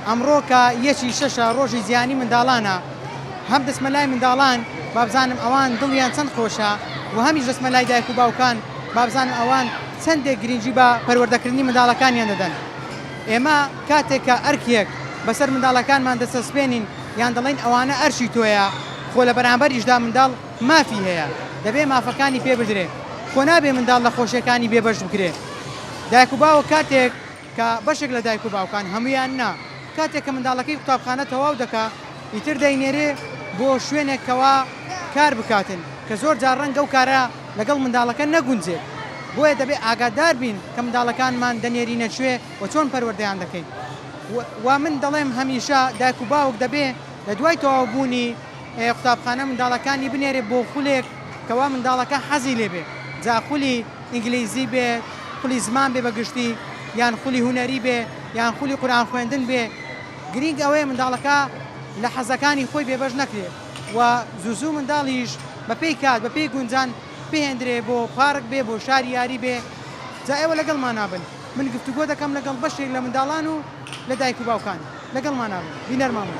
ئەمڕۆ کە یەکی شەشە ڕۆژی جیهانی منداڵانە، هەم دەچمە لای منداڵان بابزانم ئەوان دڵیان چەند خۆشە و هەمیش دەچمە لای دایک و باوکان بابزانم ئەوان چەندێک گرنگی بە پەروەردەکردنی منداڵەکانیان دەدەن. ئێمە کاتێک کە ئەرکێک بەسەر منداڵەکانمان دەچەسپێنین یان دەڵێین ئەوانە ئەرکی تۆیە، خۆ لە بەرامبەریشدا منداڵ مافی هەیە، دەبێ مافەکانی پێ بدرێ. خۆ نابێ منداڵ لە خۆشیەکانی بێبەش بکرێ. دایک و باوک کاتێک کە بەشێک لە دایک و باوکان، هەموویان نا، کاتێک کە منداڵەکەی قوتابخانە تەواو دەکا، ئیتر دەینێرێ بۆ شوێنێک کەوا کار بکاتن، کە زۆر جار ڕەنگە ئەو کارە لەگەڵ منداڵەکە نەگونجێت. بۆیە دەبێ ئاگادار بین کە منداڵەکانمان دەنێرینە کوێ و چۆن پەروەردەیان دەکەین. و من دەڵێم هەمیشە دایک و باوک دەبێ لە دوای تەواو بوونی قوتابخانە منداڵەکانی بنێرێ بۆ خولێک کەوا منداڵەکە حەزی لێ بێ، جا خولی ئینگلیزی بێت، خولی زمان بێ بە گشتی، یان خولی هونەری بێ، یان خولی قورئان خوێندن بێ، گرینگ ئەوەیە منداڵەکە لە حەزەکانی خۆی بێبەش نەکرێ و زوو زوو منداڵیش بە پێی کات، بە پێی گونجان بهێندرێ بۆ پارک بێ، بۆ شاری یاری بێ. جا ئێوە لەگەڵمانا بن. من گفتوگۆ دەکەم لەگەڵ بەشێک لە منداڵان و لە دایک و باوکان. لەگەڵمانا بن. بینەرمان بن.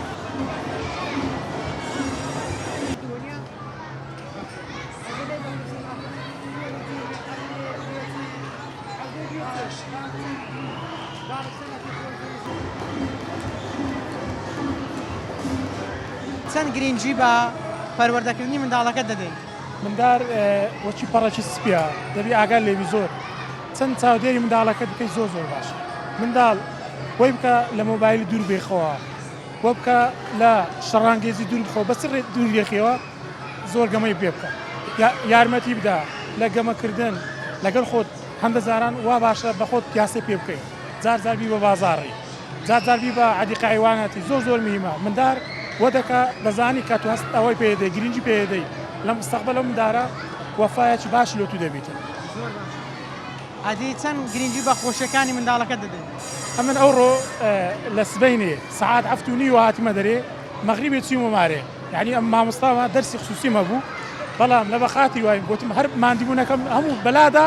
چەند گرینگی بە پەروەردەکردنی منداڵەکەت دەدەیت؟ مندار وەکی پەڕەکی سپیە دەبی ئاگات لێبی زۆر چەند چاودێری منداڵەکەت بکەی زۆر زۆر باشە منداڵ وەی بکە لە مۆبایل دوور بێخەوە وە بکە لە شەڕانگێزی دوور بخەوە بەس دوور لێخیەوە زۆر گەمەی پێ بکە یارمەتی بدە لە گەمەکردن لەگەڵ خۆت هەندە جاران وا باشە بە خۆت پیاسەی پێ بکەی جار جار بی بە بازاڕی جار جار بی بە عەدیقە حەیواناتی زۆر زۆر مهمە مندار وە دەکا دەزانی کە تو هەست ئەوەی پێ دەی گرنگی پێ دەی لە مستەقبەل ئەو مندارە وەفایەکی باشی لۆ تو دەبیتن. زۆر باشە ئەدی چەند گرنگی بە خۆشیەکانی منداڵەکەت دەدەی؟ ئەمن ئەوڕۆ لە سبەینێ سەعات هەفت و نیوە هاتمە دەرێ مەغریبێ چوومە مارێ یانی ئەم مامۆستاوە دەرسی خسوسیم هەبوو بەڵام لە بەخاتری وایم گوتم هەر ماندیبوونەکەم هەموو بەلادا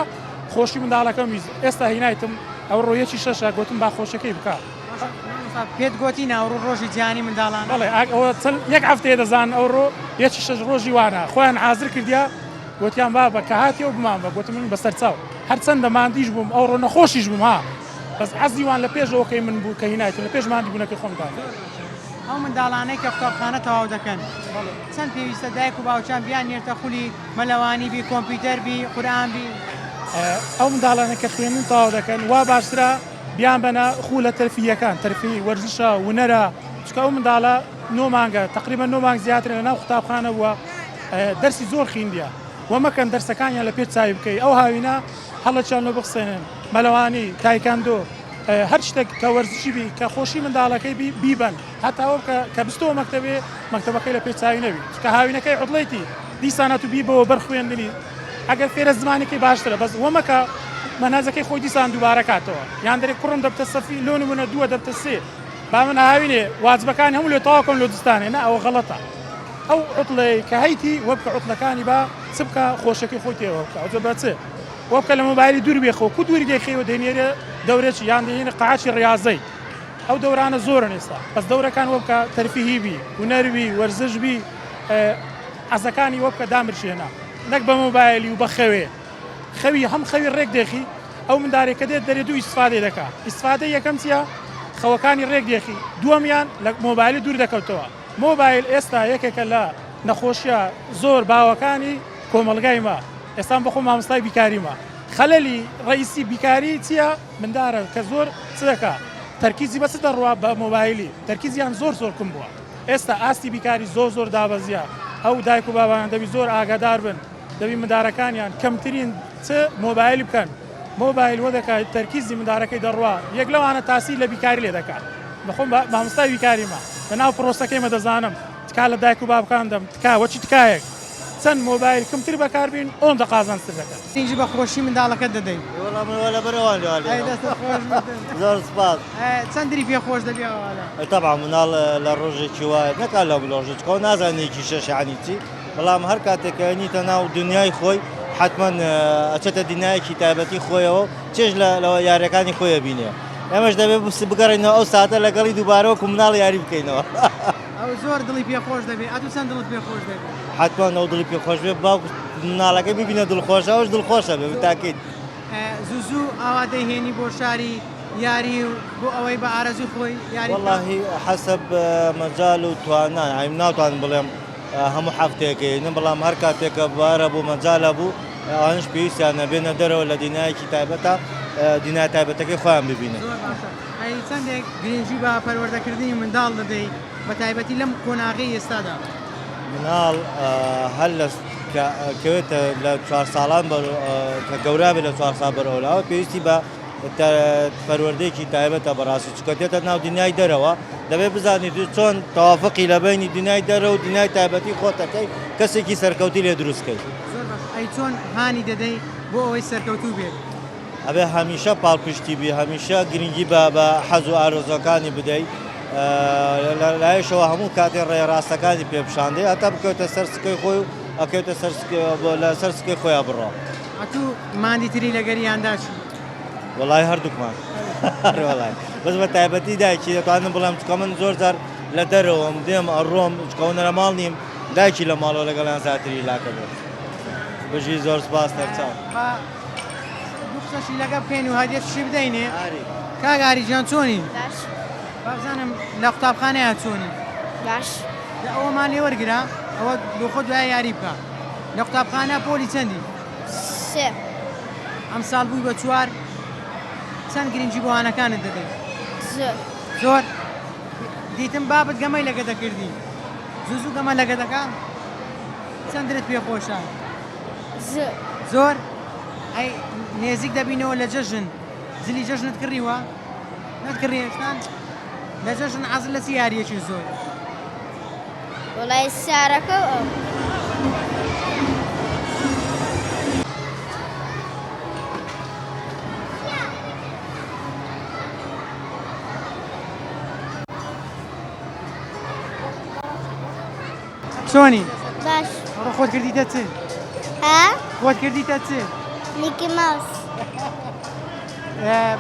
خۆشی منداڵەکەم ویست ئێستا هینایتم ئەو ڕۆیەکی شەشە گوتم با خۆشەکەی بکە پێت گوتی ناوڕۆ ڕۆژی جیهانی منداڵان بەڵێ ئەوە چەند یەک هەفتەیە دەزان ئەوڕۆ یەکی شەش ڕۆژی وانە خۆیان حازر کردیا گوتیان بابە کە هاتیەوە بمان بە گوتم من بەسەر چاو هەرچەندە ماندیش بووم ئەوڕۆ نەخۆشیش بووم ها بەس حەزی وان لە پێشەوەکەی من بوو کە هینایتم لە پێش ماندی بوونەکەی خۆم دا. ئەو منداڵانەی کە قوتابخانە تەواو دەکەن چەند پێویستە دایک و باوکیان بیان نێرتە خولی مەلەوانی بی کۆمپیوتەر بی قورئان بی؟ ئەو منداڵانە کە خوێندن تەواو دەکەن وا باشترە بیان بەنە خولە تەرفییەکان تەرفی وەرزشە ونەرە چونکە ئەو منداڵە نۆ مانگە تەقریبەن نۆ مانگ زیاترە لەناو قوتابخانە بووە دەرسی زۆر خیندیە وە مەکەن دەرسەکانیان لە پێش چاوی بکەی ئەو هاوینە هەڵەچیان لۆ بخسێنن مەلەوانی تایکاندۆ هەر شتێک کە وەرزشی بی کە خۆشی منداڵەکەی بی بیبەن هەتا ئەوە بکە کە بستەوە مەکتەبێ مەکتەبەکەی لە پێش چاوی نەبی چونکە هاوینەکەی عوتڵەیتی دیسان ئەتوو بیبەوە بەر خوێندنی ئەگەر فێرە زمانەکەی باشترە بەس وەمەکە مەنهەجەکەی خۆی دیسان دووبارە کاتەوە یان دەرێ کوڕم دەبتە سەفی لۆ نمونە دووە دەبتە سێ با من هاوینێ واجبەکانی هەموو لێ تەواو کەم لۆ دستانێ نا ئەوە غەڵەتە ئەو عوتڵەی کە هەیتی وەبکە عوتڵەکانی با چ بکە خۆشەکەی خۆی تێوە بکە ئەوجە بە چ وەبکە لە مۆبایلی دوور بێخەوە کو دووری دەیخەیەوە دەینێرێ دەورەچی یان دەینێ قاعەچی ڕیازەی ئەو دەورانە زۆرن ئێستا بەس دەورەکان وەبکە تەرفیهی بی هونەر بی وەرزش بی حەزەکانی وەبکە دامرشێنە نەک بە مۆبایلی و بە خەوێ خەوی هەم خەوی ڕێک دێخی ئەو مندارێک کە دێت دەرێ دوو ئیسفادەی دەکا ئیسفادەی یەکەم چییە خەوەکانی ڕێک دێخی دووەمیان لە مۆبایلی دوور دەکەوتەوە مۆبایل ئێستا یەکێکە لە نەخۆشیە زۆر باوەکانی کۆمەڵگای مە ئێستا من بەخۆم مامۆستای بیکاریمە خەلەلی ڕەئیسی بیکاری چیە مندارە کە زۆر چ دەکا تەرکیزی بە چ دەڕوا بە مۆبایلی تەرکیزیان زۆر زۆر کم بووە ئێستا ئاستی بیکاری زۆر زۆر دابەزیە ئەو دایک و بابانە دەبی زۆر ئاگادار بن دەبی مندارەکانیان کەمترین چ مۆبایلی بکەن مۆبایل وە دەکات تەرکیزی مندارەکەی دەڕوا یەک لەوانە تاسی لە بیکاری لێ دەکات بەخۆم مامۆستای بیکاریمە لەناو پرۆسەکەیمە دەزانم تکا لە دایک و بابکان دەم تکا وەچی تکایەک چەند مۆبایل کمتر بەکار بین ئۆندە قازانجتر دەکەن. گرنگی بە خۆشی منداڵەکەت دەدەی؟ وەڵا من وا لەبەر ئەوان لێوان ئەی لێرەم. دەستت خۆش بێت. زۆر سوپاس. چەند دری پێ خۆش دەبی ئەوانە؟ تەبعەن مناڵ لە ڕۆژێکی وا نەکا لە ڕۆژێ چکەوە نازانێ یەکی شەش یانی چی بەڵام هەر کاتێک کە ئەنیتە ناو دنیای خۆی حەتمەن ئەچێتە دنیایەکی تایبەتی خۆیەوە و چێژ لە لە یاریەکانی خۆی ئەبینێ. ئێمەش دەبێ بگەڕێینەوە ئەو ساتە لەگەڵی دووبارە وەکو مناڵ یاری بکەینەوە. ئەو زۆر دڵی پێ خۆش دەبێ، ئەتوو چەند دڵت پێ خۆش دەبێ؟ حەتمەن ئەو دڵی پێ خۆش بێ، باوک مناڵەکەی ببینە دڵخۆشە، ئەوش دڵخۆشە بێ بتاکید. زوو زوو ئاوا دەیهێنی بۆ شاری یاری و بۆ ئەوەی بە ئارەزووی خۆی یاری بکا؟ وەڵاهی حەسەب مەجال و توانا، یانی من ناتوانم بڵێم هەموو هەفتەیەک ئەیەنم، بەڵام هەر کاتێک کە بار هەبوو مەجال هەبوو ئەوانیش پێویستیانە بێنە دەرەوە لە دنیایەکی تایبەتە دنیا تایبەتەکەی خۆیان ببینن. زۆر باشە ئەی چەندێک گرنگی بە پەروەردەکردنی منداڵ دەدەی بە تایبەتی لەم قۆناغەی ئێستادا؟ مناڵ هەر لە کە کەوێتە لە چوار ساڵان بەر کە گەورە بێت لە چوار ساڵ بەرەولاوە پێویستی بە پەروەردەیەکی تایبەتە بەڕاستی چونکە دێتە ناو دنیای دەرەوە دەبێت بزانیت چۆن تەوافقی لە بەینی دنیای دەرەوە و دنیای تایبەتی خۆتەکەی کەسێکی سەرکەوتی لێ دروست کەیت. زۆر باش ئەی چۆن هانی دەدەی بۆ ئەوەی سەرکەوتوو بێت؟ ئەبێ هەمیشە پاڵپشتی بی هەمیشە گرنگی بە بە حەز و ئارەزوەکانی بدەی لە لایەشەوە هەموو کاتێ ڕێ ڕاستەکانی پێ پیشان دەی هەتا بکەوێتە سەر سکەی خۆی و ئەکەوێتە سەر لەسەر سکەی خۆیان بڕۆ. ئەتوو ماندی تری لەگەریاندا چی؟ وەڵای هەردووکمان وەڵای بەس بە تایبەتی دایکی دەتوانم بڵێم چکە من زۆر جار لە دەرەوەم دێم ئەڕۆم چکەونە لە ماڵ نیم دایکی لە ماڵەوە لەگەڵیان زیاتری لاکە بێت بژی زۆر سپاس سەرچاو. با دوو قسەشی لەگە بکەین و هەدیەشی بدەینێ. کاک ئاری گیان چۆنی؟ باش. با بزانم لە قوتابخانەیە چۆنی؟ باش. دە ئەوەمان لێ وەرگرە ئەوە بۆ خۆت دوای یاری بکە. لە قوتابخانە پۆلی چەندی؟ سێ. ئەمساڵ بووی بە چوار چەند گرنگی بۆ وانەکانت دەدەی؟ زۆر. زۆر؟ دیتم بابت گەمەی لەگە دەکردی زوو زوو گەمە لەگە دەکا؟ چەند درت پێ خۆشە؟ زۆر. زۆر؟ ئەی نێزیک دەبینەوە لە جەژن جلی جەژنت کڕیوە؟ نەتکڕی هێشتان؟ لە جەژن عەزل لە چ یاریەکی زۆر؟ وەڵای سارەکە و ئەو. چۆنی؟ باش. ئەڕۆ خۆت کردیتە چ؟ ها؟ خۆت کردیتە چ؟ میکی ماوس.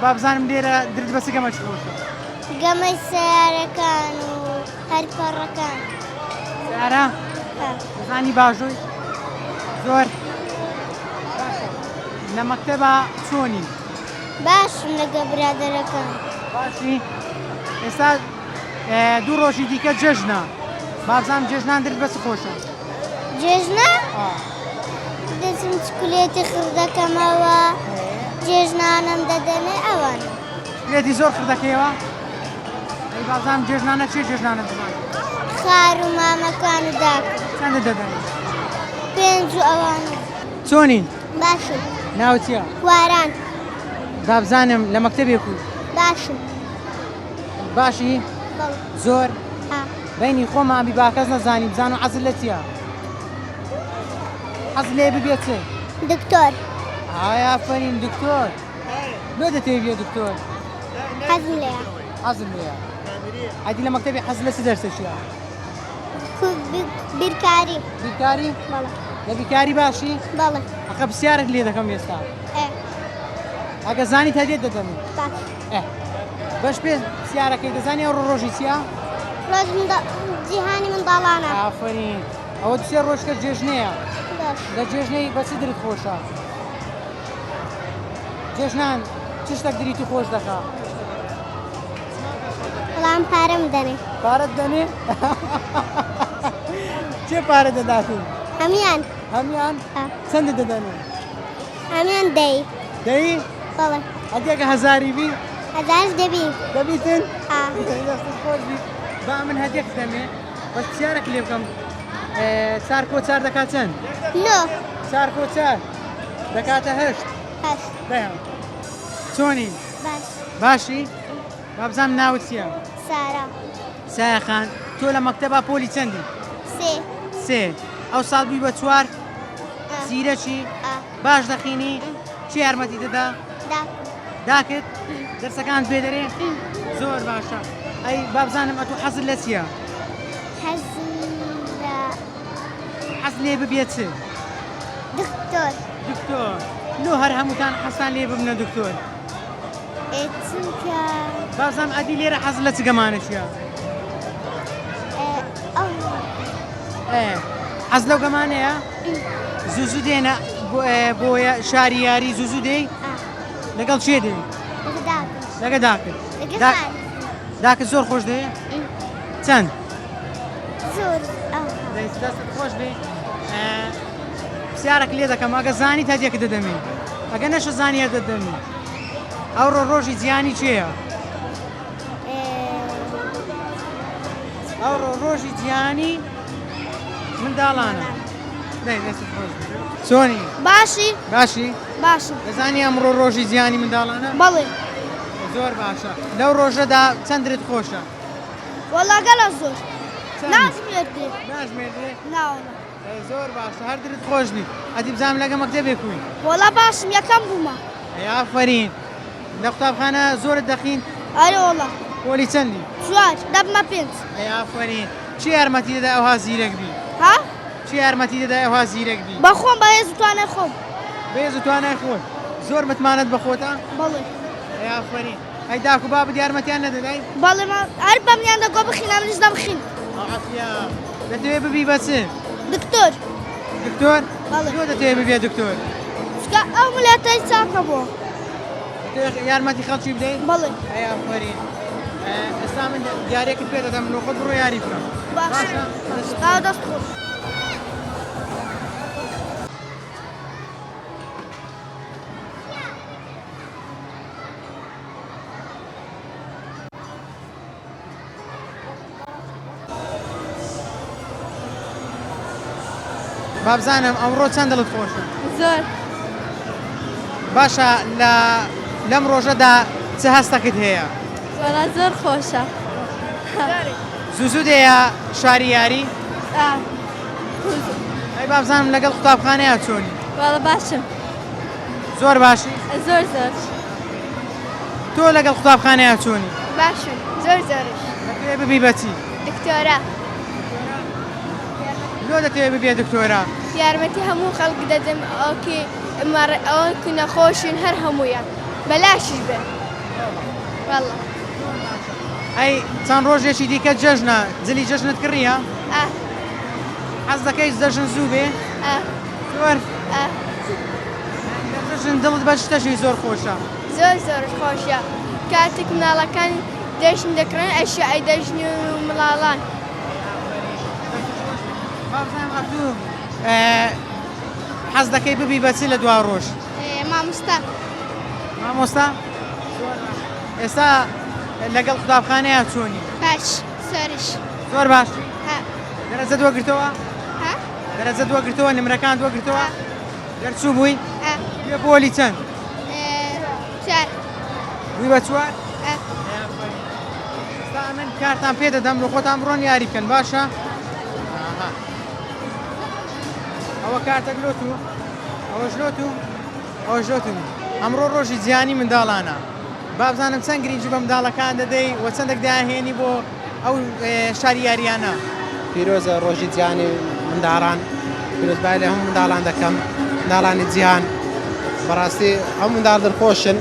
با بزانم لێرە درت بە چ گەمە چ خۆشە؟ گەمەی سەیارەکان و هەر پەڕەکان. سەیارە؟ دەزانی باژۆی؟ زۆر باشە. لە مەکتەبا چۆنی؟ باشم لەگە برادەرەکان. باشی؟ ئێستا دوو ڕۆژی دیکە جەژنە بابزانم جێژنان درت بە چ خۆشە؟ جێژنە؟ دەچم چکلێتی خڕ دەکەمەوە جێژنانم دەدەنێ ئەوان. چکلێتی زۆر خڕ دەکەیەوە؟ ئەی بابزانم جێژنانە چێ جێژنانە دەدەن؟ خار و مامەکان و داکم. چەندت دەدەن؟ پێنج و ئەوانە. چۆنی؟ باشم. ناوت چییە؟ واران. بابزانم لە مەکتەبێک و؟ باشم. باشی؟ بەڵێ. زۆر؟ ها. بەینی خۆمان بی با کەس نەزانی بزانم عەزل لە چییە؟ حەز لێ ببێ چ؟ دکتۆر. ئای ئافەرین دکتۆر. لۆ دەتەوێ بیە دکتۆر؟ حەزم لێیە. حەزم لێیە. ئەدی لە مەکتەبی حەز لە چ دەرسێکیە؟ بیرکاری. بیرکاری؟ بەڵێ. لە بیرکاری باشی؟ بەڵێ. ئەخە پرسیارت لێ دەکەم ئێستا. ئێ. ئەگە زانیت هەدیەت دەدەمێ. باش. ئێ. بەش پێ پرسیارەکەی دەزانی ئەوڕۆ ڕۆژی چییە؟ ڕۆژ جیهانی منداڵانە. ئافەرین. ئەوە دوو سێ ڕۆژ کە جێژنەیە. باش. لە جێژنەی بە چ درت خۆشە؟ جێژنان چ شتێک دری تو خۆش دەکا؟ وەڵام پارەم دەنێ. پارەت دەنێ؟ کێ پارە دەداتێ؟ هەموویان. هەموویان؟ ها. چەندت دەدەنێ؟ هەموویان دەی. دەی؟ بەڵێ. ئەدی ئەگە هەزاری بی؟ هەزارش دەبی. دەبیتن؟ ها. دەستت خۆش بی. با من هەدیەک بدەمێ بەس پرسیارێک لێ بکەم چار کۆ چار دەکات چەند؟ نۆ. چار کۆ چار دەکاتە هەشت. هەشت. دەیان. چۆنی؟ باش. باشی؟ با بزانم ناوت چییە؟ سارا. سایە خان تۆ لە مەکتەبا پۆلی چەندی؟ سێ. سێ. ئەو ساڵ بووی بە چوار؟ زیرەکی؟ باش دەخینی؟ چی یارمەتی دەدا؟ داکم. داکت؟ دەرسەکانت پێ دەرێ؟ زۆر باشە. ئەی با بزانم ئەتوو حەزت لە چییە؟ حەزم لە حەز لێ ببیە چ؟ دکتۆر. دکتۆر. لۆ هەر هەمووتان حەزتان لێ ببنە دکتۆر؟ ئێ چونکە بازم ئەدی لێرە حەز لە چ گەمانەکیە؟ ئەو حەز لەو گەمانەیە؟ زوو زوو دێنە بۆ شاری یاری زوو زوو دێی؟ لەگەڵ کێ دێی؟ لەگە داکت. داکت زۆر خۆش دێ؟ چەند؟ زۆر. دەستت خۆش بێ. پرسیارێک لێ دەکەم ئەگە زانی هەدیەکە دەدەمی ئەگە نەشە زانی هەر دەدەمی ئەوڕۆ ڕۆژی جیهانی چێیە؟ ئەوڕۆ ڕۆژی جیهانی منداڵانە. دەی دەستت خۆش بێ. چۆنی؟ باشی. باشی؟ باشم. دەزانی ئەمڕۆ ڕۆژی جیهانی منداڵانە؟ بەڵێ. زۆر باشە. لەو ڕۆژەدا چەند درت خۆشە؟ وەڵا گەلە زۆر. ناژمێردرێ. ناژمێردرێ؟ نا وەڵا. زۆر باشە هەر درت خۆش بی. ئەدی بزانم لەگە مەکتەبێ کوی؟ وەڵا باشم یەکەم بوومە. ئەی ئافەرین. لە قوتابخانە زۆرت دەخین؟ ئەرێ وەڵا. پۆلی چەندی؟ چوار دەبمە پێنج. ئەی ئافەرین. چی یارمەتی دەدای ئەوها زیرەک بی؟ ها؟ چی یارمەتی دەدای ئەوها زیرەک بی؟ بەخۆم بە هێز و توانای خۆم. بە هێز و توانای خۆت. زۆر متمانەت بە خۆتە؟ بەڵێ. ئەی ئافەرین. ئەی داک و بابت یارمەتیان نەدەدای؟ بەڵێ ما هەر بەمنیان دەگۆ بخینە منیش دەمخین. عافیە. دەتەوێ ببی بە چ؟ دکتۆر. دکتۆر؟ بەڵێ. لۆ دەتەوێ ببیە دکتۆر؟ چونکە ئەو ملەتەی چاکە بۆ. دەتەوێ یارمەتی خەڵکی بدەی؟ بەڵێ. ئەی ئافەرین. ئێستا من دیارێکت پێ دەدەم لۆ خۆت بڕۆ یاری بکە. باشە. ئا دەست خۆش. بابزانم ئەمڕۆ چەند دڵت خۆشە؟ زۆر. باشە لە لەم ڕۆژەدا چ هەستەکت هەیە؟ وەڵا زۆر خۆشە. زوو زوو دێیە شاری یاری؟ ئا. ئەی بابزانم لەگەڵ قوتابخانەیە چۆنی؟ وەڵا باشم. زۆر باشی؟ زۆر زۆر. تۆ لەگەڵ قوتابخانەیە چۆنی؟ باشم زۆر زۆرش. دەتەوێ ببی بە چی؟ دکتۆرا. لۆ دەتەوێ ببیە دکتۆرا؟ یارمەتی هەموو خەڵک دەدەم ئەوکی ئەوەکی نەخۆشن هەر هەموویان بەلاشیش بێ واللە. ئەی چەند ڕۆژێکی دیکە جەژنە جلی جەژنت کڕیە؟ ئا. حەز دەکەی جەژن زوو بێ؟ ئا. زۆر؟ ئا. لە جەژن دڵت بە شتەشی زۆر خۆشە؟ زۆر زۆر خۆشە کاتێک مناڵەکان جەژن دەکڕن ئەشیای دەژن و مڵاڵان. بابزانم ئەتوو حەز دەکەی ببی بە چ لە دوا ڕۆژ؟ مامۆستا. مامۆستا؟ ئێستا لەگەڵ قوتابخانەیە چۆنی؟ باش زۆریش. زۆر باشی؟ ها. دەرەجەت وەگرتەوە؟ ها؟ دەرەجەت وەگرتەوە نمرەکانت وەگرتەوە؟ دەرچوو بووی؟ ها. بوویە پۆلی چەند؟ چوار. بووی بە چوار؟ ها. ئێستا من کارتان پێ دەدەم لە خۆتان بڕۆن یاری بکەن باشە؟ ئاها. ئەوە کارتەک لۆ تو ئەوەش لۆ تو ئەوەش لۆ تو. ئەمڕۆ ڕۆژی جیهانی منداڵانە بابزانم چەند گرنگی بە منداڵەکان دەدەی و چەندێک دەیانهێنی بۆ ئەو شاری یاریانە؟ پیرۆزە ڕۆژی جیهانی منداڵان پیرۆزبای لە هەموو منداڵان دەکەم منداڵانی جیهان بەڕاستی هەموو منداڵ دڵخۆشن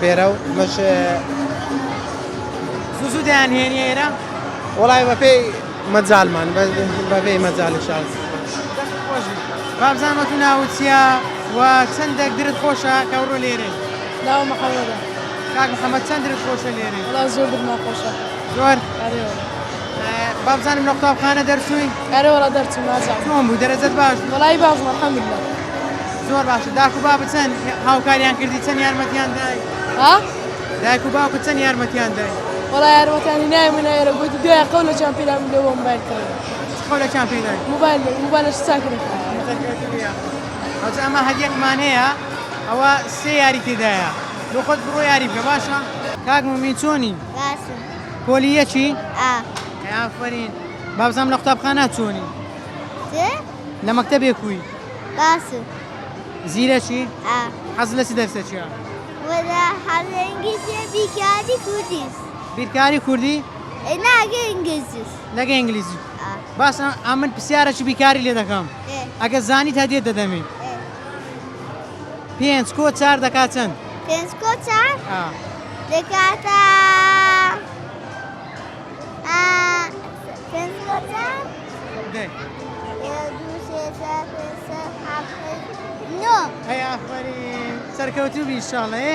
بێرە و مەش زوو زوو دەیانهێنی ئێرە؟ وەڵای بەپێی مەجالمان بەپێی مەجال شاز. دەستت خۆش بی. بابزانم ئەتوو ناوت چییە و چەندێک درت خۆشە کە ئەوڕۆ لێرەی؟ ناوم محەممەدە. کاک محەممەد چەند درت خۆشە لێرەی؟ وەڵا زۆر درمان خۆشە. زۆر؟ ئەرێ وەڵا. بابزانم لە قوتابخانە دەرچووی؟ ئەرێ وەڵا دەرچووم نازانم. چۆن بوو دەرەجەت باش بوو؟ وەڵایی باش بوو الحمدلله. زۆر باشە داک و بابت چەند هاوکاریان کردی چەند یارمەتیان دای؟ ها؟ دایک و باوکت چەند یارمەتیان دای؟ وەڵا یارمەتیانی نای من ئێرە گوتی دوای قەولەکیان پێدام لەوە مۆبایل کڕی. چ قەولەکیان پێدای؟ مۆبایل مۆبایلەکی چاکرێ. ئەوجا ئەمە هەدیەکمان هەیە ئەوە سێ یاری تێدایە لۆ خۆت بڕۆ یاری بکە باشە؟ کاک مومین چۆنی؟ باشم. پۆلی یەکی؟ ئا. ئافەرین بابزانم لە قوتابخانە چۆنی؟ چ؟ لە مەکتەبێ کوی؟ باشم. زیرەکی؟ ئا. حەز لە چ دەرسێکیە؟ وەلا حەز لە ئینگلیزیە بیرکاری کوردیش. بیرکاری کوردی؟ ئێ نا لەگە ئینگلیزیش. لەگە ئینگلیزی. ئا. باشە ئەمن پرسیارێکی بیرکاری لێ دەکەم. ئێ. ئەگەر زانیت هەدیەت دەدەمێ. ئێ. پێنج کۆ چار دەکات چەند؟ پێنج کۆ چار؟ ئا. دەکاتە پێنج چەند؟ دەی. یەک دوو سێ چوار پێنج شەش حەفت هەشت نۆ. ئەی ئافەرین سەرکەوتوو بی ئیشاڵڵە ئێ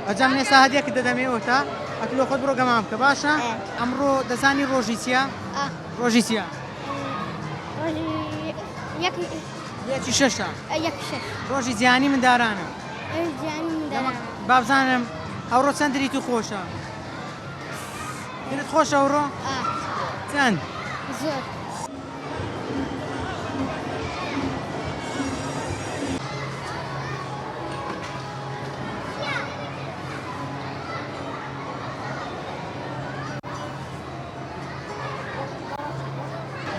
ئەجا من ئێستا هەدیەکت دەدەمێ ئۆتا ئەتوو لۆ خۆت بڕۆ گەمام بکە باشە ئەمڕۆ دەزانی ڕۆژی چییە؟ ڕۆژی چییە؟ ڕۆژی یەک یەکی شەشە یەک شەش ڕۆژی جیهانی مندارانە ڕۆژی جیهانی مندارانە بابزانم ئەوڕۆ چەند دریت و خۆشە دلت خۆشە ئەوڕۆ چەند زۆر.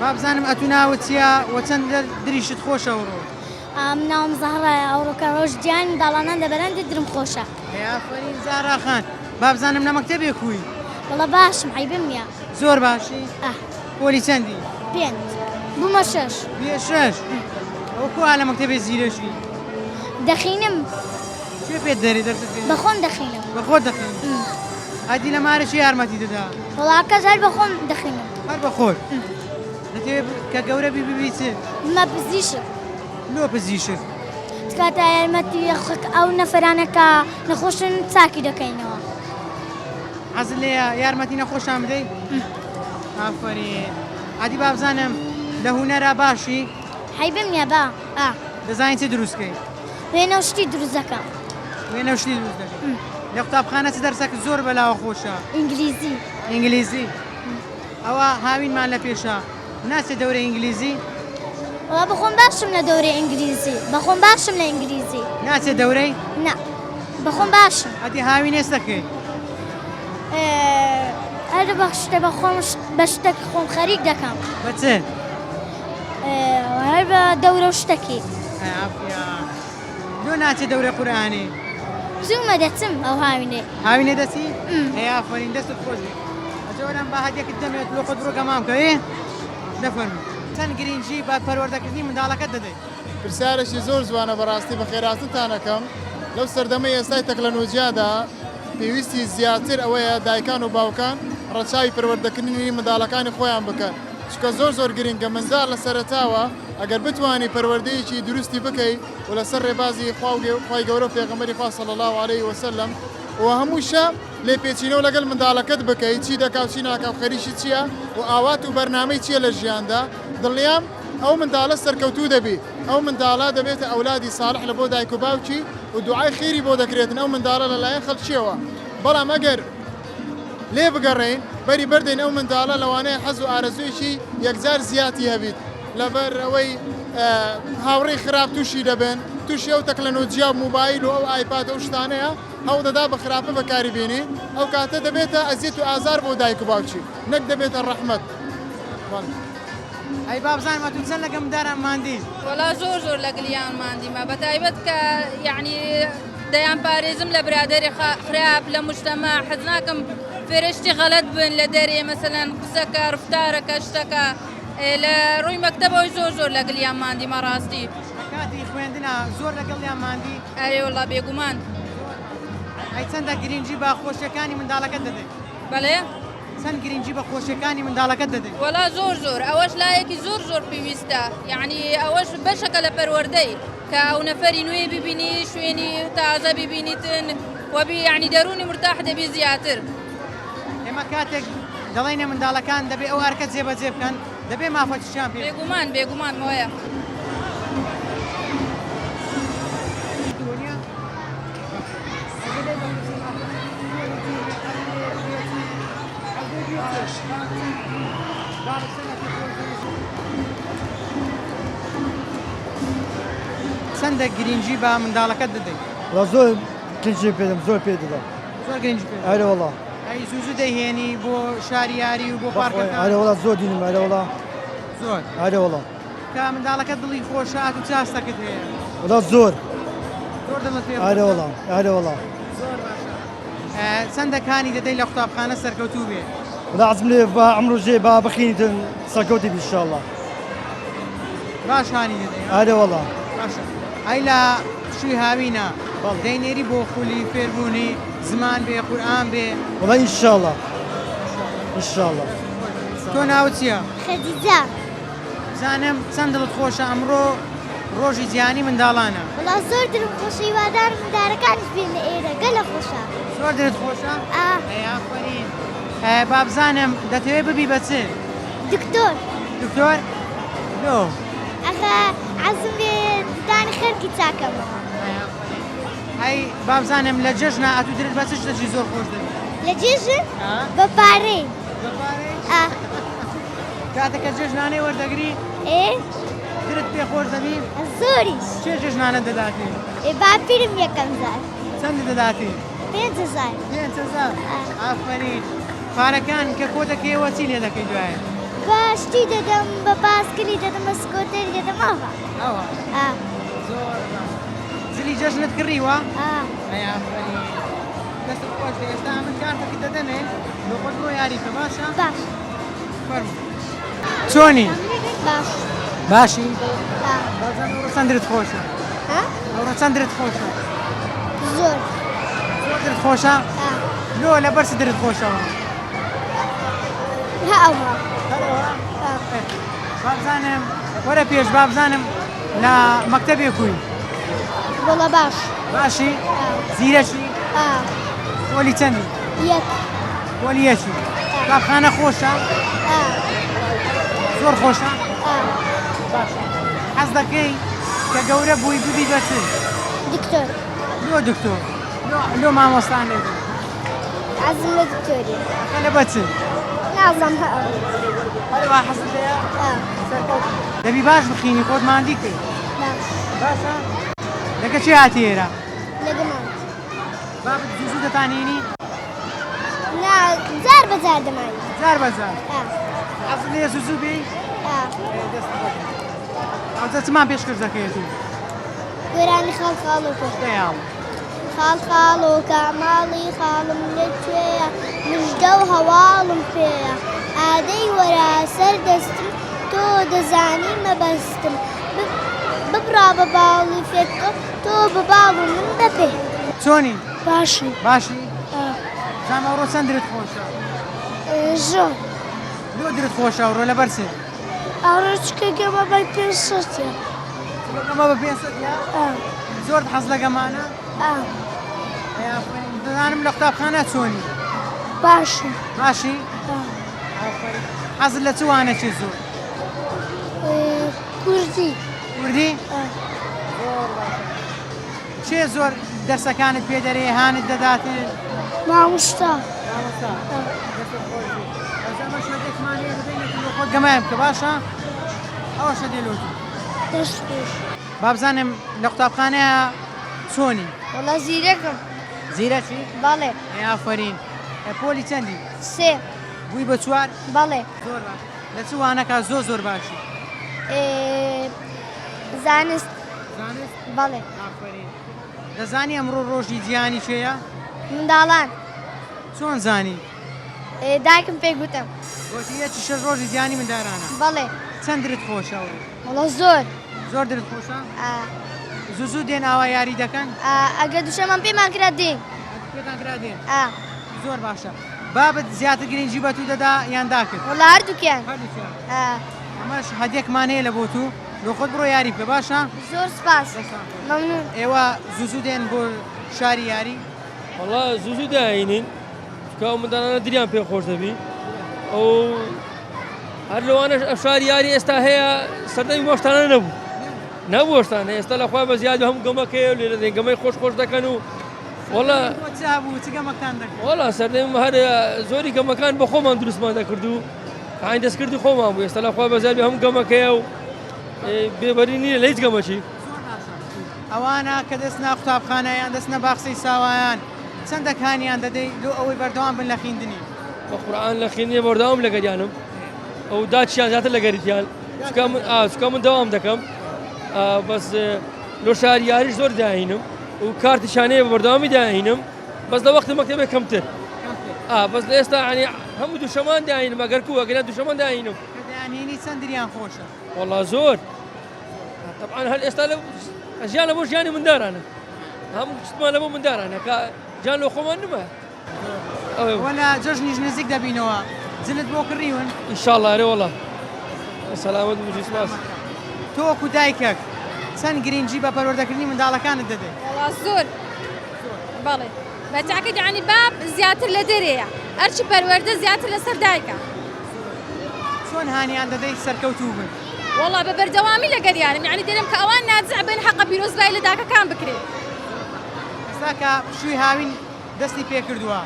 بابزانم ئەتوو ناوت چییە و چەند دریشت خۆشە ئەوڕۆ؟ من ناوم زەهرایە ئەوڕۆکە ڕۆژ جیهانی منداڵانان دەبەرەندی درم خۆشە. ئەی ئافەرین زەهرا خان بابزانم لە مەکتەبێ کووی؟ وەڵا باشم عەیبم نییە. زۆر باشی؟ ئا. پۆلی چەندی؟ پێنج. بوومە شەش. بوویە شەش؟ ئەوە کوا لە مەکتەبێ زیرەکی؟ دەخینم. کێ پێت دەرێ دەرست پێ؟ بە خۆم دەخینم. بە خۆت دەخینی؟ ئەدی لە مارە کێ یارمەتی دەدا؟ وەڵا کەس هەر بە خۆم دەخینم. هەر بە خۆت؟ دەتەوێ کە گەورە بی ببی چ؟ بمە پزیشک. لۆ پزیشک؟ تکاتە یارمەتی ئەو نەفەرانە کە نەخۆشن چاکی دەکەینەوە. حەزت لێیە یارمەتی نەخۆشان بدەی؟ ئافەرین. ئەدی با بزانم لە هونەرا باشی؟ حەیبم نییە با ئا. دەزانی چ دروست کەی؟ وێنە و شتی دروست دەکەم. وێنە و شتی دروست دەکەی. لە قوتابخانە چ دەرسەکت زۆر بەلاوە خۆشە؟ ئینگلیزی. ئینگلیزی. ئەوە هاوینمان لە پێشە ناچێ دەورەی ئینگلیزی؟ وەڵا بەخۆم باشم لە دەورەی ئینگلیزی بەخۆم باشم لە ئینگلیزی. ناچێ دەورەی؟ نا بەخۆم باشم. ئەدی هاوین ئێستا کەی؟ هەر بە شتە بەخۆم بە شتێک خۆم خەریک دەکەم. بە چ؟ هەر بە دەورە و شتەکی. ئەی عافیە. لۆ ناچێ دەورەی قورئانی؟ زوومە دەچم ئەو هاوینەی. هاوینێ دەچی؟ ئەی ئافەرین دەستت خۆش بێ. ئەجە وەرە با هەدیەکت دەمێت لۆ خۆت بڕۆ گەمام کە ئێ دەفەرموو. چەند گرینگی بە پەروەردەکردنی منداڵەکەت دەدەی؟ پرسیارێکی زۆر جوانە بەڕاستی بەخێرهاتنتان ئەکەم لەو سەردەمەی ئێستای تەکلەنۆجیادا پێویستی زیاتر ئەوەیە دایکان و باوکان ڕەچاوی پەروەردەکردنی منداڵەکانی خۆیان بکەن چونکە زۆر زۆر گرنگە منداڵ لە سەرەتاوە ئەگەر بتوانی پەروەردەیەکی دروستی بکەی و لەسەر ڕێبازی خوا و خوای گەورە و پێغەمبەری خوا صلی اللە علیه وسلم و هەمووشە لێپێچینەوە لەگەڵ منداڵەکەت بکەی چی دەکا و چی ناکا و خەریکی چییە و ئاوات و بەرنامەی چییە لە ژیاندا دڵنیام ئەو منداڵە سەرکەوتوو دەبی ئەو منداڵە دەبێتە ئەولادی صالح لە بۆ دایک و باوکی و دوعای خێری بۆ دەکرێتن ئەو منداڵە لەلایەن خەڵکیەوە بەڵام ئەگەر لێ بگەڕێین بەری بەردەین ئەو منداڵە لەوانەیە حەز و ئارەزوویەکی یەکجار زیاتی هەبیت لەبەر ئەوەی هاوڕێی خراپ تووشی دەبن تووشی ئەو تەکلەنۆجیا و موبایل و ئەو ئایپاد ئەو شتانەیە هەوڵدەدا بە خراپە بەکاری بێنی ئەو کاتە دەبێتە ئەزیەت و ئازار بۆ دایک و باوکی نەک دەبێتە ڕەحمەت. ئەی با بزانم ئەتوو چەند لەگە منداران ماندی؟ وەڵا زۆر زۆر لە گلیان ماندیمە بەتایبەت کە یەعنی دەیان پارێزم لە برادەری خراپ لە مجتەمع حەز ناکەم فێرە شتی غەلەت بن لە دەرێ مەسەلەن قسەکە ڕفتارەکە شتەکە لە ڕووی مەکتەبەوەی زۆر زۆر لە گلیان ماندیمە ڕاستی. لە کاتی خوێندنا زۆر لەگەڵیان ماندی؟ ئەرێ وەڵا بێگومان. ئەی چەندە گرینگی بە خۆشیەکانی منداڵەکەت دەدەی؟ بەڵێ؟ چەند گرینگی بە خۆشیەکانی منداڵەکەت دەدەی؟ وەڵا زۆر زۆر ئەوەش لایەکی زۆر زۆر پێویستە یەعنی ئەوەش بەشەکە لە پەروەردەی کە ئەو نەفەری نوێ ببینی شوێنی تازە ببینیتن وەبی یەعنی دەروونی مرتاح دەبی زیاتر. ئێمە کاتێک دەڵێینە منداڵەکان دەبێ ئەو ئەرکە جێبەجێ بکەن دەبێ مافەکیشیان پێ بێگومان بێگومان وایە. چەندە گرینگی بە منداڵەکەت دەدەیت؟ وەڵا زۆر گرنگی پێ دەدەم زۆر پێ دەدەم. زۆر گرنگی پێ دەدەی؟ ئەرێ وەڵا. ئەی زوو زوو دەیهێنی بۆ شاری یاری و بۆ پارکەکان؟ ئەرێ وەڵا زۆر دینم ئەرێ وەڵا. زۆر؟ ئەرێ وەڵا. کە منداڵەکەت دڵی خۆشە ئەتوو چ هەستەکت هەیە؟ وەڵا زۆر. زۆر دڵت پێ خۆشە؟ ئەرێ وەڵا ئەرێ وەڵا. زۆر باشە. چەندە کانی دەدەی لە قوتابخانە سەرکەوتوو بێ؟ وەڵا عەزم لێ با ئەمڕۆ ژێ با بخینیتن سەرکەوتی بی ئینشاڵڵا. باش هانی دەدەی؟ ئەرێ وەڵا. باشە ئەی لە پشووی هاوینە؟ دەینێری بۆ خولی فێربوونی زمان بێ قورئان بێ؟ وەڵا ئینشاڵا ئینشاڵا. تۆ ناوت چییە؟ خەدیجە. بزانم چەند دڵت خۆشە ئەمڕۆ ڕۆژی جیهانی منداڵانە. وەڵا زۆر دلم خۆشە هیوادارم مندارەکانیش بێنە ئێرە گەلە خۆشە. زۆر دلت خۆشە؟ ئا. ئەی ئافەرین. با بزانم دەتەوێ ببی بە چ؟ دکتۆر. دکتۆر؟ لۆ؟ ئەخە عەزم لێ ددانی خەرکی چاکەمەوە. ئەی با بزانم لە جەژنا ئەتوو درت بە چ شتەکی زۆر خۆش دەبی؟ لە جێژن؟ بە پارەی. بە پارەی؟ ئا. کاتێک کە جێژنانەی وەردەگری؟ ئێ. درت پێ خۆش دەبی؟ زۆریش. کێ جێژنانەت دەداتی؟ ئێ باپیرم یەکەم جار. چەندت دەداتی؟ 5000. 5000؟ ئافەرین. پارەکان کە کۆ دەکەیەوە چی لێ دەکەی دوایە؟ بە شتی دەدەم بە پاسکلی دەدەم بە سکۆتەری دەدەم ئاوا. ئاوا؟ ئا. زۆر باش. جلی جەژنت کڕیوە؟ ئا. ئەی ئافەرین. دەستت خۆش بێ ئێستا من کارتەکەت دەدەمێ لۆ خۆت بڕۆ یاری بکە باشە؟ باش. فەرموو. چۆنی؟ باش. باشی؟ ئا. بازم ئەوڕۆ چەند درت خۆشە؟ ها؟ ئەوڕۆ چەند درت خۆشە؟ زۆر. زۆر درت خۆشە؟ ئا. لۆ لەبەر چ درت خۆشەوە؟ هە ئەوها. هەر ئەوها؟ ئا. بابزانم وەرە پێش بابزانم لە مەکتەبێ کوی؟ وەڵا باش. باشی؟ ئا. زیرەکی؟ ئا. پۆلی چەندی؟ یەک. پۆلی یەکی. قوتابخانە خۆشە؟ ئا. زۆر خۆشە؟ ئا. باشە. حەز دەکەی کە گەورە بووی ببی بە چ؟ دکتۆر. لۆ دکتۆر؟ لۆ لۆ مامۆستا نەبی؟ حەزم لە دکتۆریە. ئەخە لە بە چ؟ نازانم هە ئەوە. هەروە حەزت لێیە؟ ئا. سەرکەوتوو. دەبی باش بخینی خۆت ماندی کەی. باش. باشە؟ لەگە کێ هاتی ئێرە؟ لەگە مام. بابت زوو زوو دەتانهێنی؟ نا جار بە جار دەمانی. جار بە جار؟ ئا. حەزت لێیە زوو زوو بێی؟ ئا. دەست خۆش. ئەوجا چمان پێشکەش دەکەیت و؟ گۆرانی خاڵ خاڵۆکە. دەیاڵ. خاڵ خاڵۆکە ماڵی خاڵم لە کوێیە مژدە و هەواڵم پێیە ئادەی وەرە سەر دەستم تۆ دەزانی مەبەستم ببڕا بە باڵی فێکە تۆ بە باڵ و من بە پێ. چۆنی؟ باشم. باشی؟ زام ئەوڕۆ چەند درت خۆشە؟ زۆر. لۆ درت خۆشە ئەوڕۆ لەبەر چ؟ ئەوڕۆ چکە گەمە بە پێ سەتە. چکە گەمە بە پێ سەتە؟ زۆرت حەز لە گەمانە؟ ئەی ئافەرین. دەزانم لە قوتابخانە چۆنی؟ باشم. باشی؟ ئافەرین. حەزت لە چ وانەکی زۆر؟ کوردی. کوردی؟ زۆر باشە. کێ زۆر دەرسەکانت پێ دەرێ هانت دەداتن؟ مامۆستا. مامۆستا. دەستت خۆش بێ. بەس ئەمە شەدێکمان هەیە دەدەینە تو لۆ خۆت گەمایان بکە باشە؟ ئەوە شەدێ لۆ تو. دەست خۆش. با بزانم لە قوتابخانەیە چۆنی؟ وەڵا زیرەکم. زیرەکی؟ بەڵێ. ئەی ئافەرین. پۆلی چەندی؟ سێ. بووی بە چوار؟ بەڵێ. زۆر باش. لە چ وانەکا زۆر زۆر باشی؟ زانست. زانست؟ بەڵێ. ئافەرین. دەزانی ئەمڕۆ ڕۆژی جیهانی کێیە؟ منداڵان. چۆن زانی؟ دایکم پێی گوتم. گوتی یەکی شەش ڕۆژی جیهانی مندارانە. بەڵێ. چەند درت خۆشە ئەوڕۆ؟ وەڵا زۆر. زۆر درت خۆشە؟ ئا. زوو زوو دێن ئاوا یاری دەکەن؟ ئا ئەگەر دووشەمان پێمان کرا دێین. پێتان کرا دێن؟ ئا. زۆر باشە. بابت زیاتر گرنگی بە تو دەدا یان داکت؟ وەڵا هەردووکیان. هەردووکیان. ئا. ئەمەش هەدیەکمان هەیە لە بۆ تو لۆ خۆت بڕۆ یاری بکە باشە؟ زۆر سپاس. مەمنون. ئێوە زوو زوو دێن بۆ شاری یاری؟ وەڵا زوو زوو داینین چونکە ئەو منداڵانە دریان پێ خۆش دەبی ئەو هەر لەوانەش ئەو شاری یاری ئێستا هەیە سەردەمی مۆشتانە نەبوو نەبوو شتانە ئێستا لە خوا بە زیاد هەموو گەمەکەیە و لێرە دێن گەمەی خۆش خۆش دەکەن و وەڵا بوو چ گەمەکان دەکرد؟ وەڵا سەردەمی هەر زۆری گەمەکان بە خۆمان دروستمان دەکرد و عین دەستکردی خۆمان بوو ئێستا لە خوا بە زیاد هەموو گەمەکەیە و بێبەری نییە لە هیچ گەمەکی. ئەوانە کە دەچنە قوتابخانە یان دەچنە باخچەی ساوایان چەندەک هانیان دەدەی لۆ ئەوەی بەردەوام بن لە خیندنی؟ بە قورئان لە خیندنی بەردەوام لەگەریانم ئەو داچیان زیاتر لەگەریتیان چونکە من چونکە من دەوام دەکەم بەس لۆ شاری یاریش زۆر داهینم و کارتیشان هەیە بە بەردەوامی داهینم بەس لە وەختی مەکتەبێ کەمتر بەس لە ئێستا ینی هەموو دووشەمان داهینم ئەگەر کو ئەگەر دووشەمان داهینم کە دەیانهێنی چەند دریان خۆشە؟ وەڵا زۆر طبعا هەر ئێستا لە ژیانە بۆ ژیانی مندارانە. هەموو شتمان لە بۆ مندارانە کە جان لۆ خۆمان نما. وەلا جەژنیش نزیک دەبینەوە جلت بۆ کڕیون؟ ئینشاڵڵا ئەرێ وەڵا سەلامەت بژی سپاس. تۆ وەکو دایکێک چەند گرنگی بە پەروەردەکردنی منداڵەکانت دەدەیت؟ وەڵا زۆر بەڵێ بە تاکید یانی باب زیاتر لە دەرێیە ئەرکی پەروەردە زیاتر لەسەر دایکە. چۆن هانیان دەدەیت سەرکەوتوو بن؟ وەڵا بە بەردەوامی لەگەریانم یانی دەرێم کە ئەوان ناجع بن حەقە پیرۆزبایی لە داکەکان بکرێ. ئێستا کە پشووی هاوین دەستی پێکردووە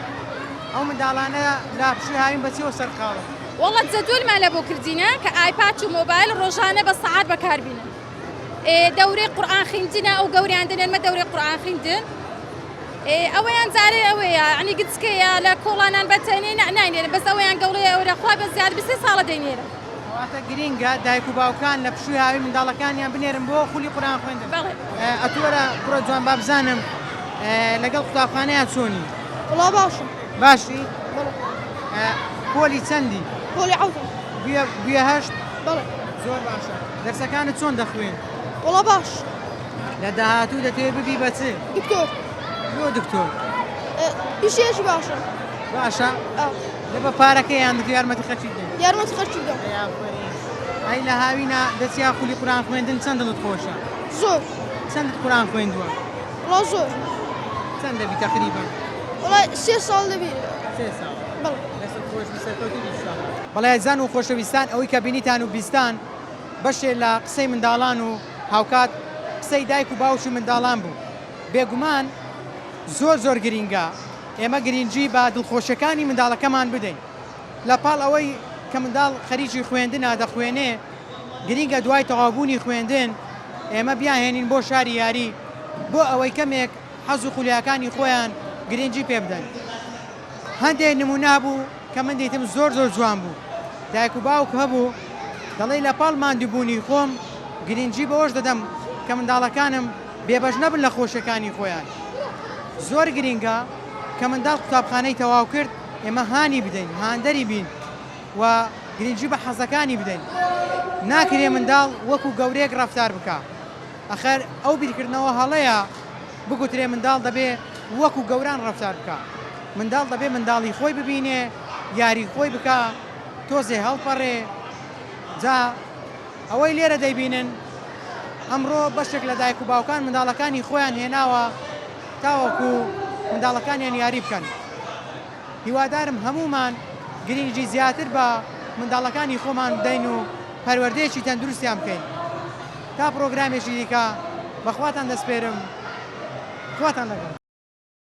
ئەو منداڵانە لە پشووی هاوین بە چیەوە سەرقاڵن؟ وەڵا جەدوەلمان لە بۆ کردینە کە ئایپات و مۆبایل ڕۆژانە بە سەعات بەکار بینن ئێ دەورەی قورئان خیندنە ئەو گەوریان دەنێنمە دەورەی قورئان خیندن ئێ ئەوەیان جارێ ئەوەیە یعنی گچکەیە لە کۆڵانان بە تەنێ نا ناینێرن بەس ئەوەیان گەوڵەیە ئەورە خوا بە زیاد بسێ ساڵە دەینێرن. کەواتە گرینگە دایک و باوکان لە پشووی هاوین منداڵەکانیان بنێرن بۆ خولی قورئان خوێندن. بەڵێ. ئەتووەرە کوڕە جوان با بزانم لەگەڵ قوتابخانەیا چۆنی؟ وەڵا باشم. باشی؟ بەڵێ. پۆلی چەندی؟ پۆلی حەوتم. بویە بویە هەشت؟ بەڵێ. زۆر باشە. دەرسەکانت چۆن دەخوێن؟ وەڵا باش. لە داهاتوو دەتەوێ ببی بە چ؟ دکتۆر. لۆ دکتۆر؟ پیشەیەکی باشە. باشە؟ لە بە پارەکەی یان دەتەوێ یارمەتی خەرکی بدەی؟ یارمەتی خەرکی بدەم. ئەی ئافەرین. ئەی لە هاوینە دەچیە خولی قورئان خوێندن چەند دڵت خۆشە؟ زۆر. چەندت قورئان خوێندووە؟ وەڵا زۆر. چەند دەبی تەقریبەن؟ وەڵا سێ ساڵ دەبی. سێ ساڵ. بەڵێ. دەستت خۆش بی سەرکەوتوو بی ئینشاڵڵا. بەڵێ ئازیزان و خۆشەویستان ئەوەی کە بینیتان و بیستان بەشێ لە قسەی منداڵان و هاوکات قسەی دایک و باوکی منداڵان بوو. بێگومان زۆر زۆر گرینگە ئێمە گرینگی بە دڵخۆشیەکانی منداڵەکەمان بدەین. لە پاڵ ئەوەی کە منداڵ خەریکی خوێندنە دەخوێنێ، گرینگە دوای تەواوبوونی خوێندن ئێمە بیانهێنین بۆ شاری یاری بۆ ئەوەی کەمێک حەز و خولیاکانی خۆیان گرینگی پێ بدەن. هەندێ نموونە هەبوو کە من دیتم زۆر زۆر جوان بوو. دایک و باوک هەبوو دەڵێی لە پاڵ ماندووبوونی خۆم گرینگی بەوەش دەدەم کە منداڵەکانم بێبەش نەبن لە خۆشیەکانی خۆیان. زۆر گرینگە کە منداڵ قوتابخانەی تەواو کرد ئێمە هانی بدەین، هاندەری بین و گرینگی بە حەزەکانی بدەین. ناکرێ منداڵ وەکو گەورەیەک ڕەفتار بکا. ئەخەر ئەو بیرکردنەوە هەڵەیە بگوترێ منداڵ دەبێ وەکو گەوران ڕەفتار بکا. منداڵ دەبێ منداڵی خۆی ببینێ، یاری خۆی بکا، تۆزێ هەڵپەڕێ. جا ئەوەی لێرە دەیبینن ئەمڕۆ بەشێک لە دایک و باوکان منداڵەکانی خۆیان هێناوە تاوەکو منداڵەکانیان یاری بکەن. هیوادارم هەموومان گرینگی زیاتر بە منداڵەکانی خۆمان بدەین و پەروەردەیەکی تەندروستیان بکەین. تا پڕۆگرامێکی دیکە بە خواتان دەسپێرم. خواتان لەگەڵ.